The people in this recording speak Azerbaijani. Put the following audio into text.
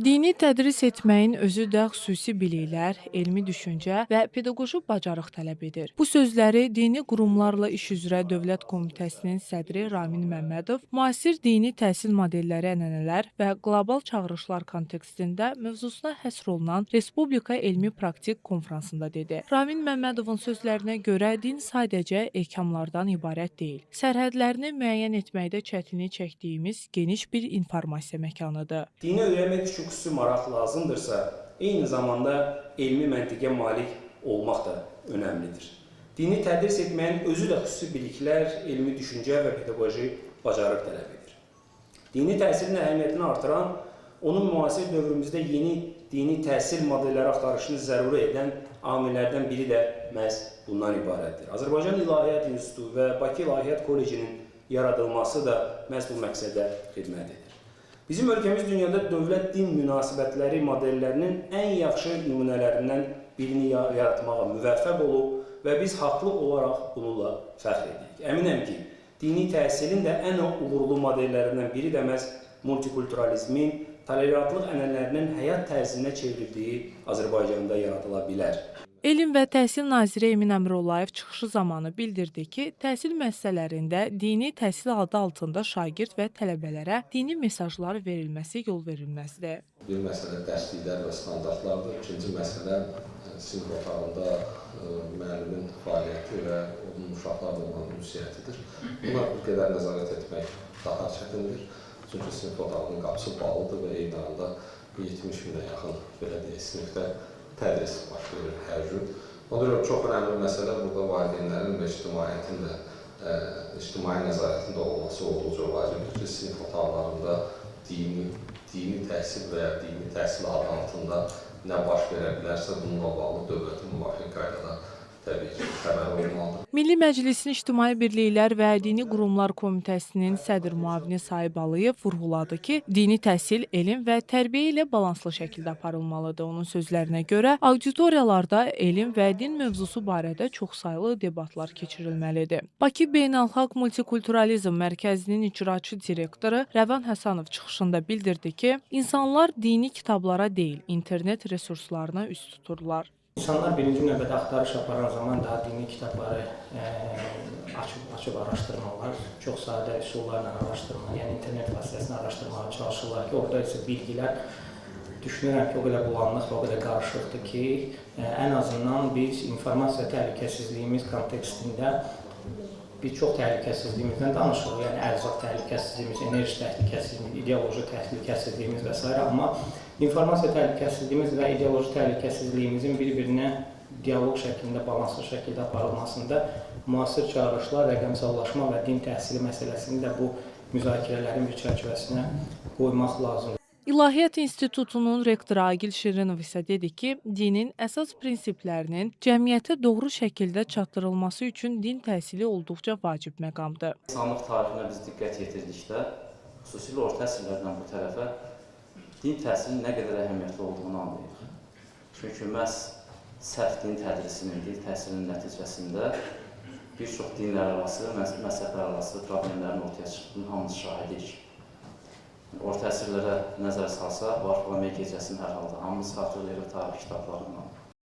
Dini tədris etməyin özü də xüsusi biliklər, elmi düşüncə və pedaqoji bacarıq tələb edir. Bu sözləri Dini Qurumlarla İş üzrə Dövlət Komitəsinin sədri Ramin Məmmədov müasir dini təhsil modelləri, ənənələr və qlobal çağırışlar kontekstində mövzusuna həsr olunan Respublika Elmi Praktik Konfransında dedi. Ramin Məmmədovun sözlərinə görə din sadəcə ehkamlardan ibarət deyil. Sərhədlərini müəyyən etməkdə çətinlik çəkdiyimiz geniş bir informasiya məkanıdır. Dini öyrənmək üçün xüsusi maraq lazımdırsa, eyni zamanda elmi məntiqə malik olmaq da önəmlidir. Dini tədris etməyin özü də xüsusi biliklər, elmi düşüncə və pedaqoji bacarıq tələb edir. Dini təhsilin əhəmiyyətini artıran, onun müasir dövrümüzdə yeni dini təhsil modelləri axtarışını zəruri edən amillərdən biri də məhz bundan ibarətdir. Azərbaycan İlahiyyat İnstitutu və Bakı İlahiyyat Kollecinin yaradılması da məhz bu məqsədə xidmət edir. Bizim ölkəmiz dünyada dövlət-din münasibətləri modellərinin ən yaxşı nümunələrindən birini yaratmağa müvəffəq olub və biz haqlı olaraq bununla fəxr edirik. Əminəm ki, dini təhsilin də ən uğurlu modellərindən biri də məhz multikulturalizmin, tolerantlıq ənənələrinin həyat tərzinə çevrildiyi Azərbaycanda yaradıla bilər. Elm və Təhsil Naziri Emin Əmrullayev çıxışı zamanı bildirdi ki, təhsil müəssisələrində dini təhsil adı altında şagird və tələbələrə dini mesajlar verilməsi yol verilməzdir. Bir məsələ dərsliklər və standartlardır. İkinci məsələ sinif otağında müəllimin fəaliyyəti və onun uşaqlarla olan ünsiyyətidir. Buna bir qədər nəzarət etmək daha çətindir. Çünki sinif otağının qapısı bağlıdır və eyni anda 70 minə yaxın, belə deyək, sinifdə tədris baş verir hər gün. Ona görə çox önəmli məsələ burada valideynlərin və ictimaiyyətin də ictimai nəzarətin də olması olduqca vacibdir ki, sinif otaqlarında dini təhsil və ya dini təhsil adı altında nə baş verə bilərsə, bununla bağlı dövlətin müvafiq qaydada təbii ki, xəbəri olmalıdır. Milli Məclisin İctimai Birliklər və Dini Qurumlar Komitəsinin sədr müavini Sahib Əliyev vurğuladı ki, dini təhsil elm və tərbiyə ilə balanslı şəkildə aparılmalıdır. Onun sözlərinə görə auditoriyalarda elm və din mövzusu barədə çoxsaylı debatlar keçirilməlidir. Bakı Beynəlxalq Multikulturalizm Mərkəzinin icraçı direktoru Rəvan Həsənov çıxışında bildirdi ki, insanlar dini kitablara deyil, internet resurslarına üz tuturlar. İnsanlar birinci növbədə axtarış aparan zaman daha dini kitabları açıb araşdırmalar, çox sadə üsullarla araşdırma, yəni internet vasitəsilə araşdırmağa çalışırlar ki, orada isə bilgilər düşünürəm ki, o qədər bulanıq və o qədər qarışıqdır ki, ən azından biz informasiya təhlükəsizliyimiz kontekstində biz çox təhlükəsizliyimizdən danışırıq, yəni ərzaq təhlükəsizliyimiz, enerji təhlükəsizliyimiz, ideoloji təhlükəsizliyimiz və s. Amma informasiya təhlükəsizliyimiz və ideoloji təhlükəsizliyimizin bir-birinə dialoq şəklində, balanslı şəkildə aparılmasında müasir çağırışlar, rəqəmsallaşma və din təhsili məsələsini də bu müzakirələrin bir çərçivəsinə qoymaq lazımdır. İlahiyyat İnstitutunun rektoru Agil Şirinov isə dedi ki, dinin əsas prinsiplərinin cəmiyyətə doğru şəkildə çatdırılması üçün din təhsili olduqca vacib məqamdır. İnsanlıq tarixinə biz diqqət yetirdikdə, xüsusilə orta əsrlərdən bu tərəfə din təhsilinin nə qədər əhəmiyyətli olduğunu anlayırıq. Çünki məhz səhv din tədrisinin, din təhsilinin nəticəsində bir çox dinlər arası, məzhəblər arası problemlərin ortaya çıxdığını hamımız şahidiyik. Orta əsrlərə nəzər salsaq, Varfolomey gecəsini hər halda hamımız xatırlayırıq tarix kitablarından.